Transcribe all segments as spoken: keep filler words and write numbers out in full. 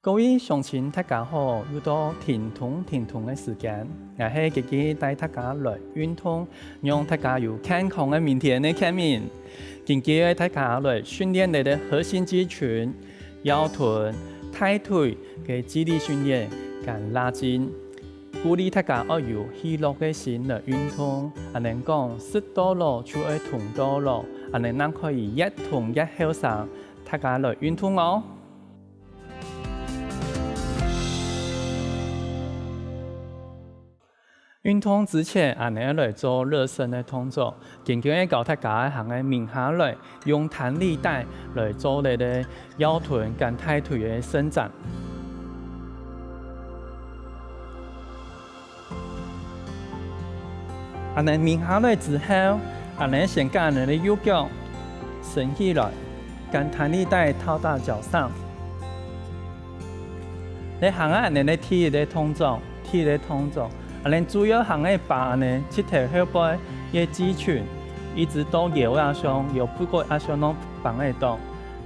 各位鄉親大家好，又到停動停動个時間，𠊎係傑傑帶大家來運動，讓大家有健康个明天个健明。今晡日大家來訓練這個核心肌群、腰臀、大腿个肌力訓練，跟拉筋。 鼓勵大家愛有喜樂个心來運動，恁樣講，食到老就愛動到老，恁樣正可以越動越後生。大家來運動哦！運動之前，恁樣來做熱身个動作。 今晡日教大家行个慢下來，用彈力帶來做這個腰臀跟大腿个伸展。恁樣慢下來之後，恁樣先將恁樣个右腳伸起來，將彈力帶套到腳上。這行啊，恁樣个第一個動作，第一個動作。 恁樣主要行个把恁樣膝頭後背个肌群，一直到腰啊上，腰背骨啊上攏幫得到。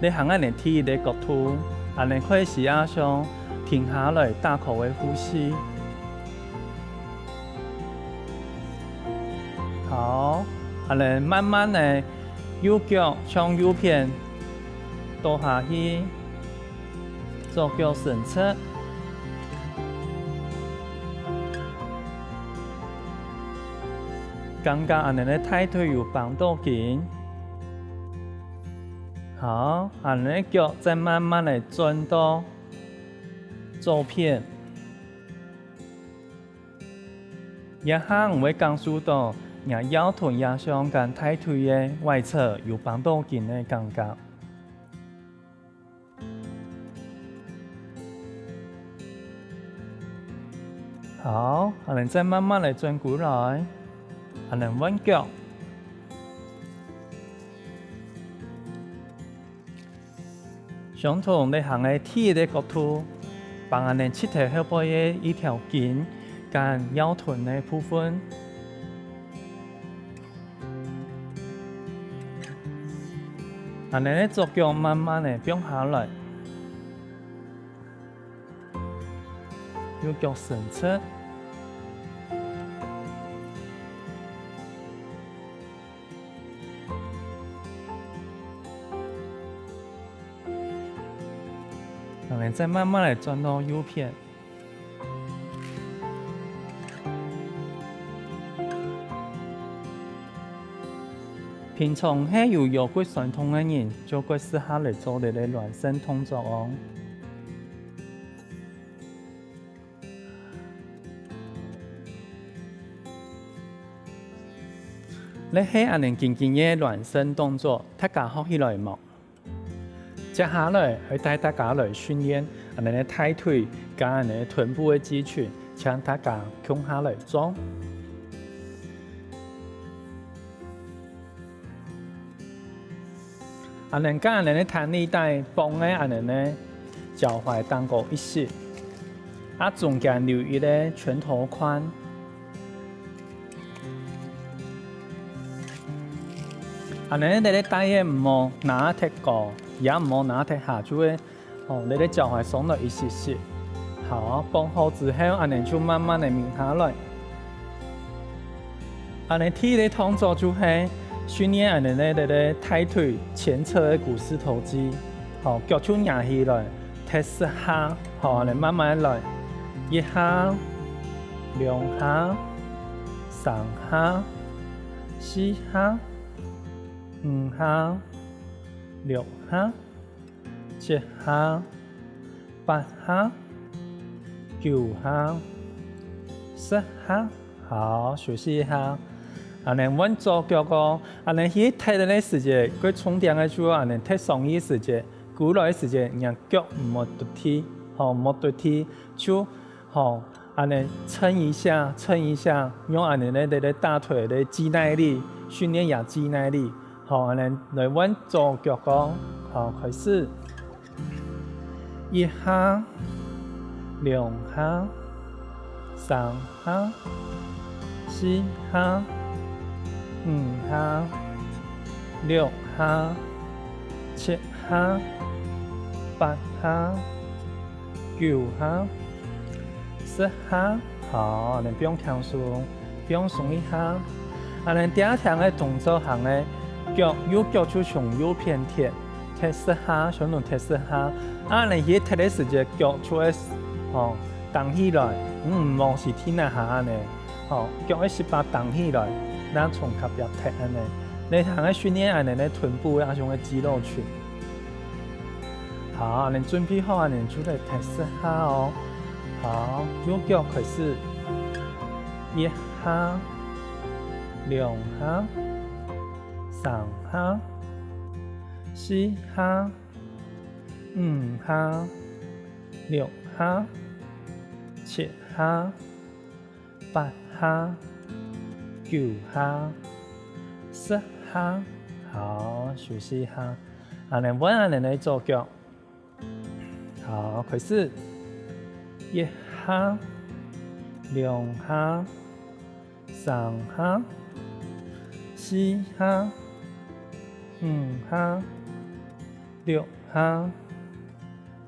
這行恁樣第一個角度，恁樣開始啊上，停下來大口个呼吸。好，恁樣慢慢个右腳向右片倒下去。 左腳伸直。感覺恁樣个大腿有繃到緊。好，恁樣个腳再慢慢个轉到左片。這下你會感受到若腰臀也像跟大腿个外側有繃到緊个感覺。 好，恁樣再慢慢來轉過來，恁樣換腳。相同這行个第一個角度，幫恁樣膝頭後背个一條筋，跟腰臀个部分。 恁樣个左腳慢慢个放下來，右腳伸直。恁樣再慢慢个轉到右片。 平常係有腰骨痠痛个人，就較適合來做這個暖身動作哦。這係恁樣簡單个暖身動作，大家學起來無？ 接下來，愛帶大家來訓練恁樣个大腿，加恁樣个臀部个肌群，請大家共下來做。恁樣加恁樣个彈力帶，放个恁樣个腳踝當高一息，啊中間留一個拳頭寬。 恁樣這個帶仔毋好拿忒高，也毋好拿忒下，就會，哦，這個腳踝鬆了一息息。好，放好之後，恁樣就慢慢个慢下來。恁樣第一個動作就係訓練恁樣个這個大腿前側个股四頭肌。好，腳就擎起來，踢十下，好，恁樣慢慢來，一下、兩下、三下、 四下、五下、六下、七下、八下、九下、十下。好，休息一下。恁樣換左腳哦，恁樣去踢个時節，該重點个就恁樣踢上去時節，過來个時節，若腳毋好㧒地，吼，毋好㧒地，就 好，恁樣撐一下，撐一下，用恁樣个，个，个大腿个肌耐力，訓練這肌耐力。好，恁樣來換左腳哦。好，開始。一下、兩下、三下、四下、五下、六下、七下、八下、九下，十下，好，恁樣放輕鬆，放鬆一下。恁樣第二个動作行个，腳，右腳就從右片踢，踢十下，相同踢十下。恁樣去踢个時節，腳就會，吼，頂起來，嗯，毋好係停啊下恁樣，吼，腳个膝巴頂起來，然後從隔壁踢恁樣。你行个訓練恁樣个臀部啊，像个肌肉群。 好，恁樣準備好，恁樣就來踢十下哦。好，右腳開始，一下，兩下，三下，四下，五下，六下，七下，八下，九下，十下。好，休息一下。恁樣換恁樣个左腳。 好，開始。一下，兩下，三下，四下，五下，六下，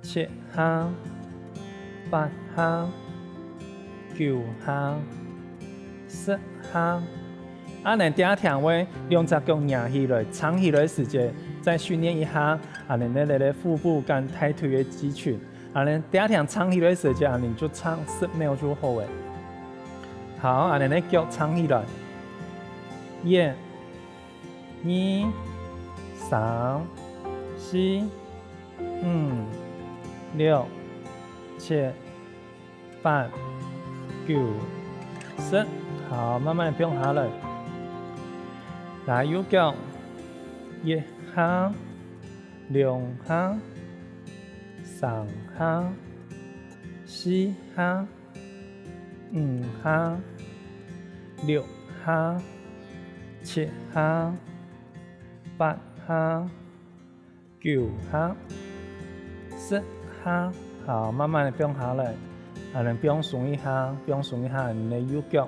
七下，八下，九下，十下。恁樣第二停位，兩隻腳擎起來，撐起來个時節，再訓練一下，恁樣个腹部跟大腿个肌群。 恁樣第二停撐起來个時節，恁樣就撐十秒就好了。好，恁樣个腳撐起來。一、二、三、四、五、六、七、八、九、十。好，慢慢放下來。來，右腳，一下， 兩下，三下，四下，五下，六下，七下，八下，九下，十下。好，慢慢个放下來，恁樣放鬆一下，放鬆一下你个右腳。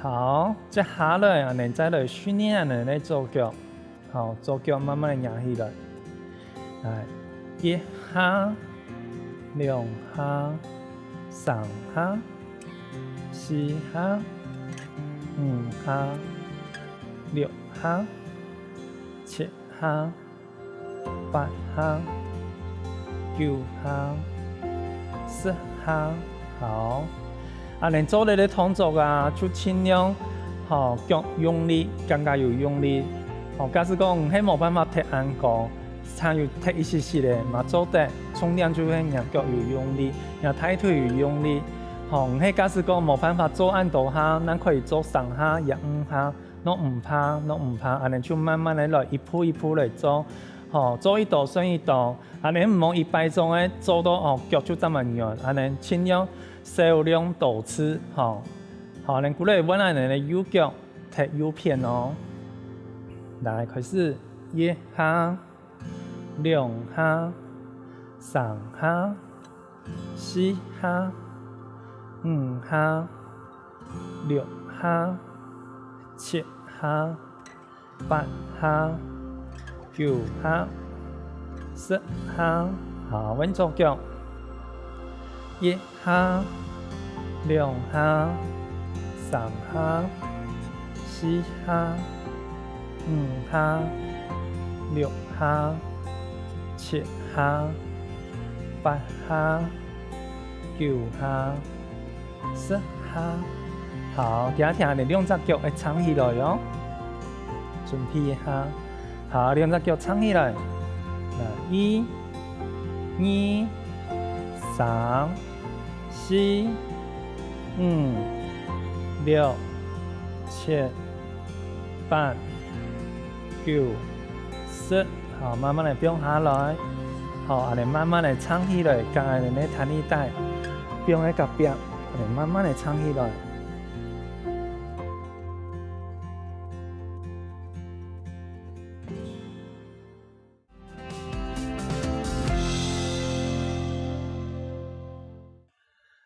好，接下來恁樣再來訓練恁樣个左腳。好，左腳慢慢个擎起來。來，一下，兩下，三下，四下，五下，六下，七下， 八下，九下，十下。好，恁樣做這个動作啊，就盡量，吼，腳用力，感覺有用力。吼，假使講你係無辦法踢恁高，淨有踢一息息个，嘛做得。重點就係若腳有用力，若大腿有用力。吼，你係假使講無辦法做恁多下，咱可以做三下、抑五下， 都毋怕，都毋怕，恁樣就慢慢个來，一步一步來做，吼，做一到算一到，恁樣毋好一擺種个做到哦，腳就這麼軟，恁樣盡量少量多次，吼。好，恁樣過來換恁樣个右腳，踢右片哦。來，開始，一下，兩下，三下，四下，五下， 六下、七下、八下、九下、十下。好，換左腳。一下、兩下、三下、四下、五下、六下、七下、八下、九下、 十下。好，第二下你兩隻腳愛撐起來哦。準備一下。好，兩隻腳撐起來。來，一、二、三、四、五、六、七、 八、九、十。好，慢慢个放下來。好，恁樣慢慢个撐起來，將恁樣个彈力帶放在隔壁，恁樣慢慢个撐起來。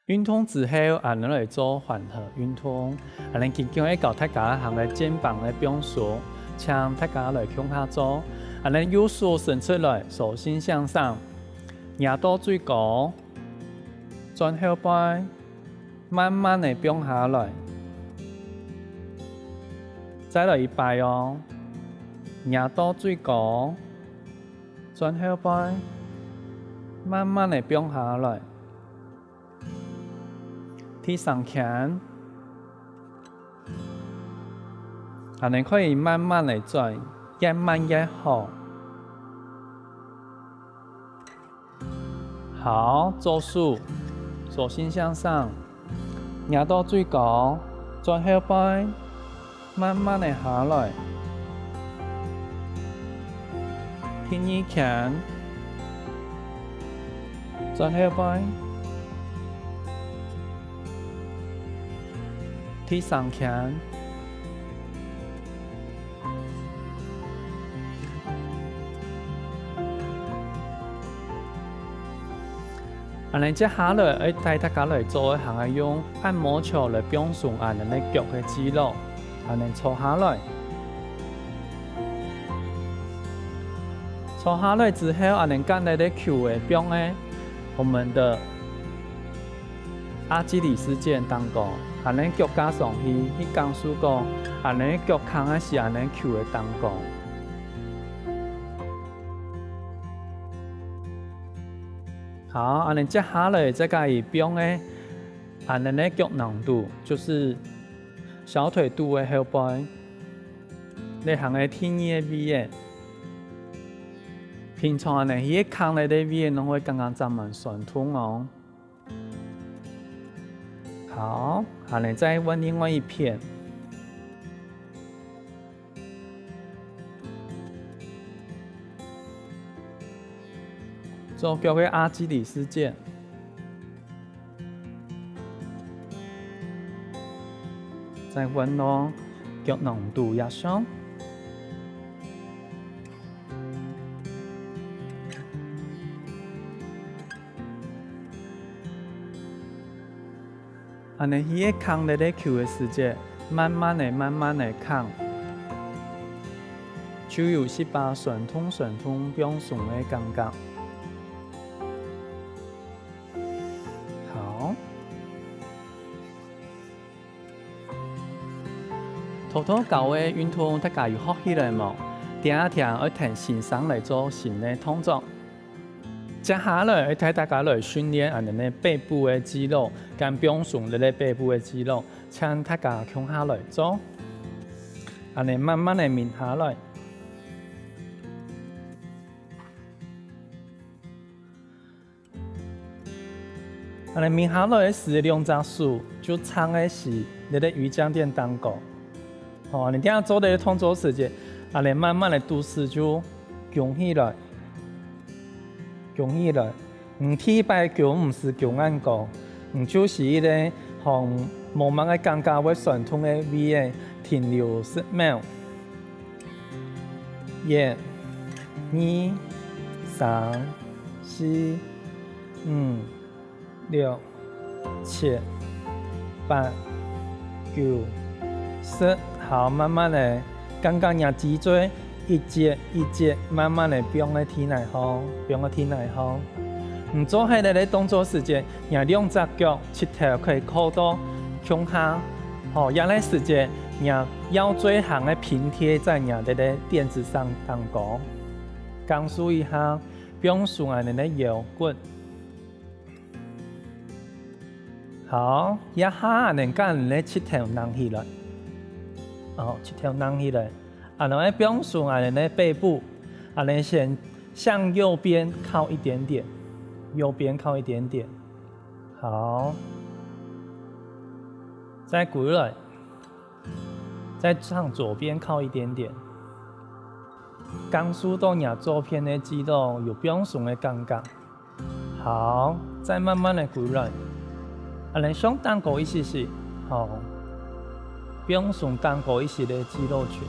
運動之後，恁樣來做緩和運動。恁樣今晡日教大家行个肩膀个放鬆，請大家來共下做。恁樣右手伸出來，手心向上，擎到最高，轉後背，慢慢仔放下來。再來一擺哦，擎到最高，轉後背，慢慢仔放下來。 第三圈，恁樣可以慢慢仔轉，越慢越好。好，左手，手心向上，擎到最高，轉後背， 慢慢仔下來。第二圈，轉後背。第三圈。 恁樣接下來愛帶大家來做个還愛用按摩球來放鬆恁樣个腳个肌肉，恁樣坐下來。坐下來之後，恁樣跟這个球仔放个我們的阿基里斯腱當中，恁樣腳架上去，去感受講，恁樣腳㧡个時，恁樣球仔當中。 好，恁樣接下來再加一放个，恁樣个腳囊肚，就是小腿肚个後背，這行个第二个位仔。平常恁樣去㧡个這位仔，攏會感覺真蠻痠痛哦。 好，下來再換另外一片。左腳个阿基里斯腱。再換到腳囊肚也上。 恁樣去㧡這个球个時節，慢慢仔、慢慢仔㧡，就有一把痠痛痠痛放鬆个感覺。好。 頭頭教个運動大家有學起來無？等下聽愛跈先生來做新个動作。接下來愛帶大家來訓練恁樣个背部个肌肉，跟放鬆這个背部个肌肉，請大家共下來做。恁樣慢慢仔眠下來。 恁樣眠下來个時，兩隻手就撐个係這个瑜伽墊頂高。吼，你這樣做這个動作時節，恁樣慢慢仔肚屎就弓起來，弓起來。你第一擺弓毋使弓恁高，你就係一個，吼，無麼个感覺會痠痛个位仔停留十秒。 一、二、三、四、五、六、七、八、九、十。好，慢慢仔，感覺若脊椎一節一節慢慢仔放在地泥項，放在地泥項。你做下這个動作時節， 若兩隻腳膝頭可以靠到共下，吼，這个時節，若腰椎項个平貼在若這个墊子上當中。感受一下，放鬆恁樣个腰骨。好，這下恁樣將你个膝頭䟘起來。哦，膝頭䟘起來。 恁樣放鬆恁樣个背部，恁樣先向右邊靠一點點，右邊靠一點點。好，再過來，再向左邊靠一點點。感受到若左片个肌肉有放鬆个感覺。 好，再慢慢仔過來。恁樣向頂高一息息，好，放鬆頂高一息个肌肉群。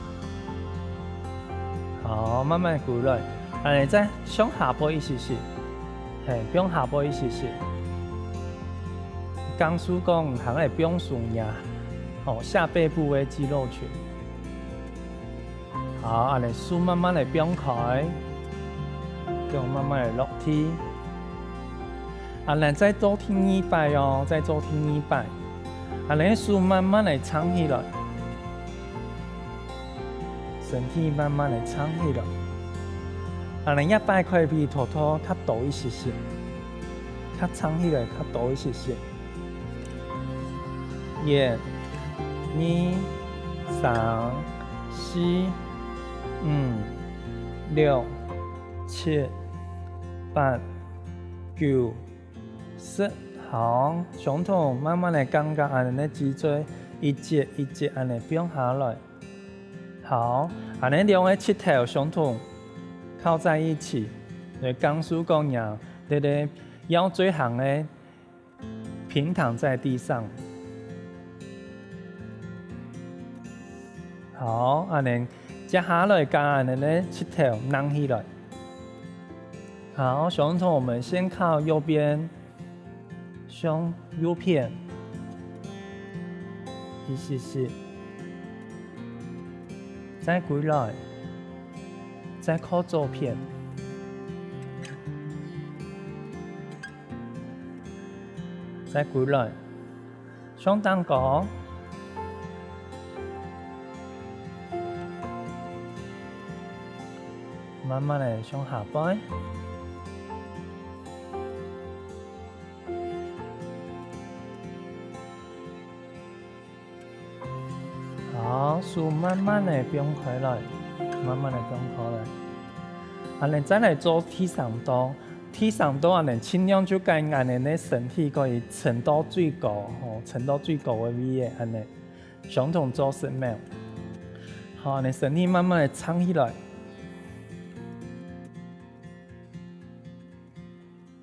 好，慢慢仔過來。恁樣再向下背一息息，係，向下背一息息。感受講還會放鬆若，吼，下背部个肌肉群。好，恁仔手慢慢仔放開，放慢慢仔落地。恁仔再做第二擺哦，再做第二擺。恁仔手慢慢仔撐起來，身體慢慢仔撐起來。恁仔這擺可以比頭頭較多一息息，較撐起來較多一息息。 一、二、三、四、五、六、七、八、九、十。好，相同，慢慢仔感覺恁仔个脊椎一節一節恁仔放下來。好，恁仔兩个膝頭相同靠在一起，來感受講呀，這个腰椎項个 平躺在地上。好，恁仔，接下來將恁仔个膝頭䟘起來。好，相同，我們先靠右邊，向右片，一息息，再歸來，再靠左片。 再歸來，向頂高，慢慢仔向下背。 好，手慢慢仔放開來，慢慢仔放開來。恁仔再來做第三到，第三到恁仔盡量就將恁仔个身體可以撐到最高，吼，撐到最高个位仔，恁仔，相同做十秒。好，恁仔身體慢慢仔撐起來。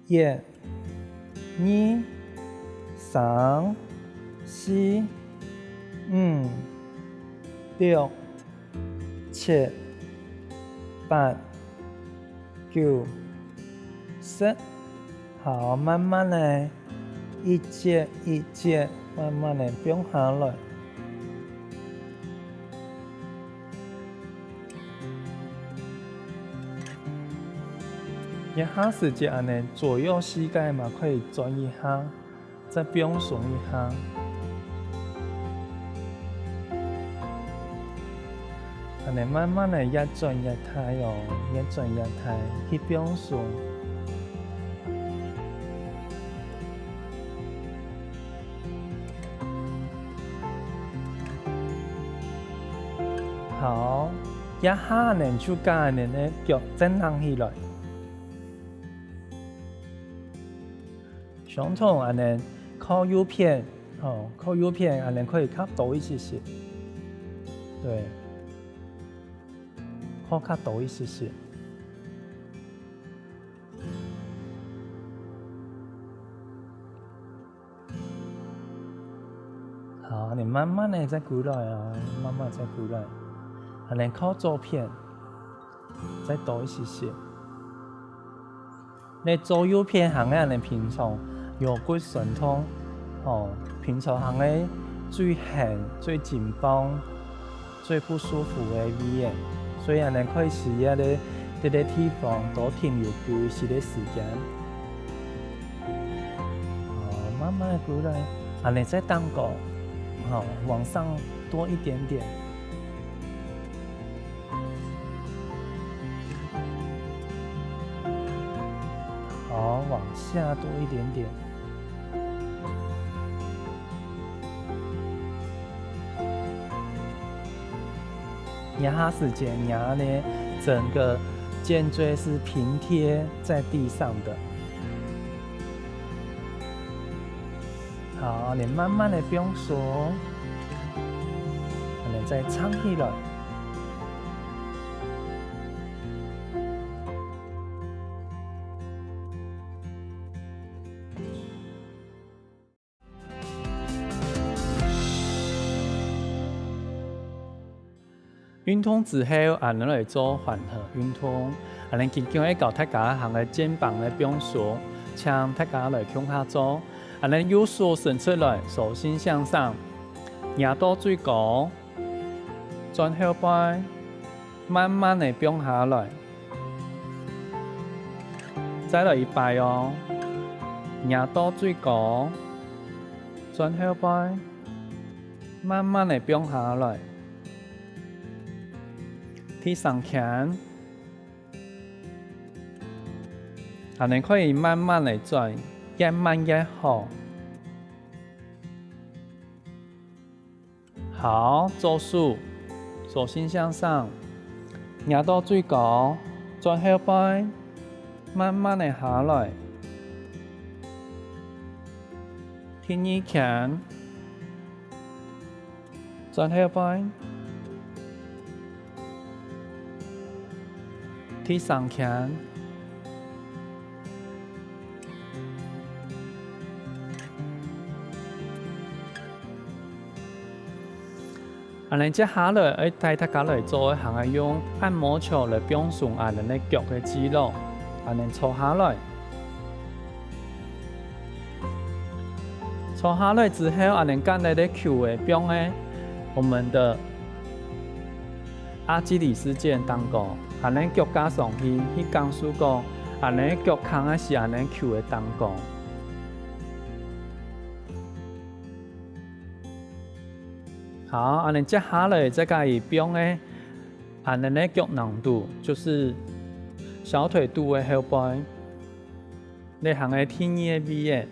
一、二、三、四、五、六、七、八、九、十。好，慢慢仔，一節一節，慢慢仔放下來。 這下時節恁仔，左右膝蓋嘛可以轉一下，再放鬆一下。恁仔慢慢仔越轉越大哦，越轉越大，去放鬆。 好，這下呢就將恁仔个腳正䟘起來。相同恁仔，靠右片，吼，靠右片恁仔可以較多一息息。對，靠較多一息息。 好，恁仔慢慢仔再歸來啊，慢慢再歸來。恁仔靠左片，再多一息息。恁仔左右片項个恁仔平常腰骨痠痛，吼，平常項个最絚、最緊繃、 最不舒服个位仔，所以恁仔可以使這个，這个地方多停留久一息个時間。好，慢慢仔歸來，恁仔再頂高，好，往上多一點點。好，往下多一點點。 這下時節，你呢，整個肩椎是平貼在地上的。好，恁仔慢慢仔放鬆，恁仔再撐起來。 運動之後，恁仔來做緩和運動。恁仔今晡日教大家行个肩膀个放鬆，請大家來共下做。恁仔右手伸出來，手心向上，擎到最高，轉後背，慢慢仔放下來。再來一擺哦，擎到最高，轉後背，慢慢仔放下來。第三圈，恁仔可以慢慢仔轉，越慢越好。 好，左手，手心向上，擎到最高，轉後背，慢慢仔下來。第二圈，轉後背。 第三圈。恁仔接下來愛帶大家來做个還係用按摩球來放鬆恁仔个腳个肌肉，恁仔坐下來。 坐下來之後，恁仔㧯這个球仔放在我們的阿基里斯腱頂高，恁仔腳架上去，去感受講，恁仔腳㧡个時，恁仔球仔頂高。好，恁仔接下來再加一放个，恁仔个腳囊肚，就是小腿肚个後背。 這還係第二个位仔。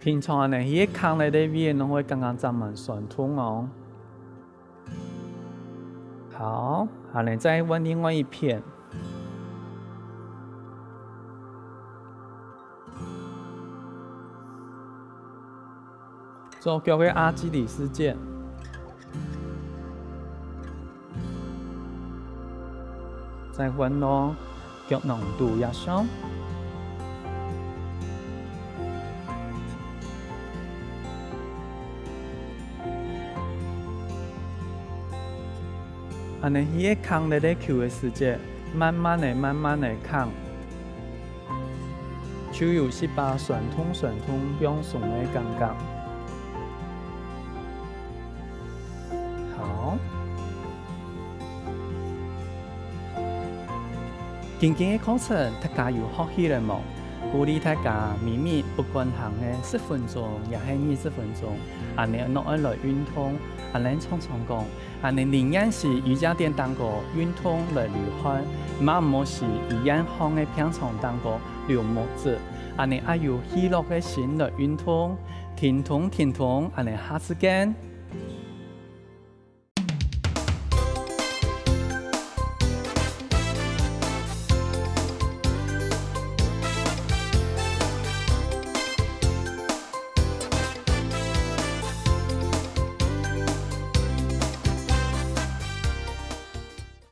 平常恁仔去㧡這个位仔，攏會感覺盡蠻痠痛哦。好，恁仔再換另外一片。左腳个阿基里斯腱。 再換到腳囊肚這上。恁仔去㧡這个球个時節，慢慢仔、慢慢仔㧡。 就有息把痠痛痠痛放鬆个感覺。好。今晡日个課程，大家有學起來無？鼓勵大家每日不管行个十分鐘，也係二十分鐘，恁仔攏愛來運動，恁仔常常講， 恁仔寧願係一隻凳頂高運動來流汗，嘛毋好係一樣項个病床頂高流目汁。恁仔愛有喜樂个心來運動，停動停動，恁仔下次見。